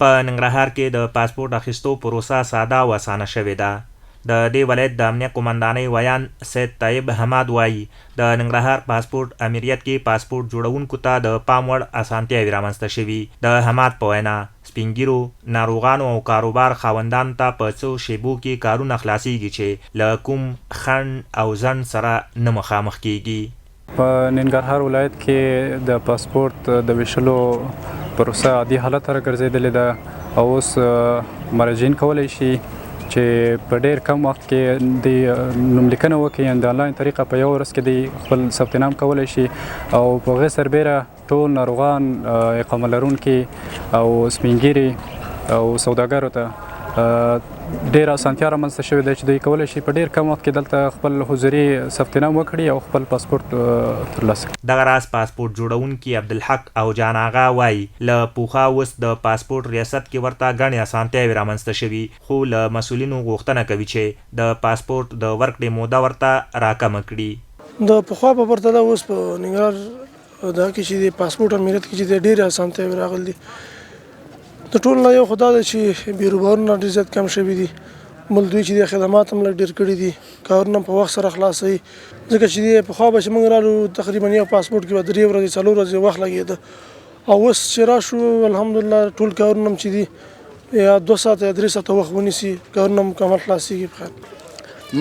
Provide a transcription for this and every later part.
په ننګرهار کې د پاسپورټ اخیستو پروسه ساده او اسانه شوې ده. د دې ولایت د امنیه قومندانۍ ویاند سید طیب حماد وايي، د ننګرهار پاسپورټ امریت کې پاسپورټ جوړونکو ته د پام وړ اسانتیاوې رامنځته شوي. د حماد په وینا، سپینږیرو، ناروغانو او کاروبار خاوندانو ته په څو شېبو کې کارونه خلاصېږي چې له کوم خنډ او ځنډ سره نه مخامخ کېږي. په ننګرهار ولایت کې د پاسپورت د ویشلو پروسه عادي حالت ته راګرځېدلې ده او اوس مراجعین کولی شي چې په ډیر کم وخت کې د نوملیکنه وکړي، د انلاین طریقه په یو ورځ کې د خپل ثبت نام کولی شي او په هغې سربېره ټول ناروغان، اقامه لرونکي او سپینګیري او سوداګرو ته ډیر اسانتیا رامنځته شوې ده چې دوی کولی شي په ډیر کم وخت کې دلته خپل حضوري ثبت نام وکړي او خپل پاسپورت ترلاسه کړي. دغه راز پاسپورټ جوړونکي عبدالحق او جان اغا وايي، له پخوا اوس د پاسپورټ ریاست کې ورته ګڼې اسانتیاوې رامنځته شوي، خو له مسؤلینو غوښتنه کوي چې د پاسپورټ د ورکړې موده ورته راکمه کړي. د پخوا په پرتله اوس په ننګرهار دا کې چې د پاسپورت امیریت کې چې د ډېرې اسانتیاوې راغلي دي. د ټولو نه یو خو دا دی چې بیروبارونه ډېر زیات کم شوي دي، بل دوی چې د خدمات هم لږ ډېر کړي دي، کارونه هم په وخت سره خلاصوي، ځکه چې د پخوا به چې موږ رالو تقریبا یو پاسپورت کې به 3 ورځې 4 ورځې وخت لګېده، او اوس چې راشو الحمدلله ټول کارونه هم چې دي یا 2 ساعته یا 3 ساعته وخت ونیسي، کارونه مکمل خلاصېږي په خیر.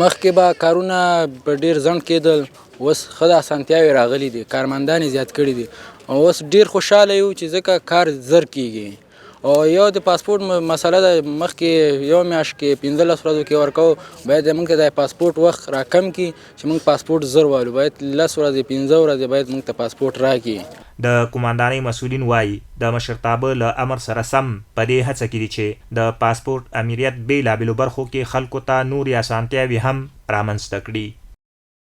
مخکې به کارونه په ډېر ځنډ کېدل، اوس ښه د اسانتیاوې راغلي دي، کارمندان یې زیات کړي دي او اوس ډېر خوشحاله یو چې ځکه کار زر کېږي. او یو د پاسپورت مسله ده، مخکې یو میاشت کې 15 ورځو کې ورکو، باید موږ ته د پاسپورت وخت راکم کړي چې موږ پاسپورت زر والو، باید 10 ورځې 5 ورځې باید موږ ته پاسپورت راکړي. د قوماندانۍ مسؤلین وايي، د مشرتابه له امر سره سم په دې هڅه کې دي چې د پاسپورت امریت بېلابېلو برخو کې خلکو ته نورې اسانتیاوې هم رامنځته کړي.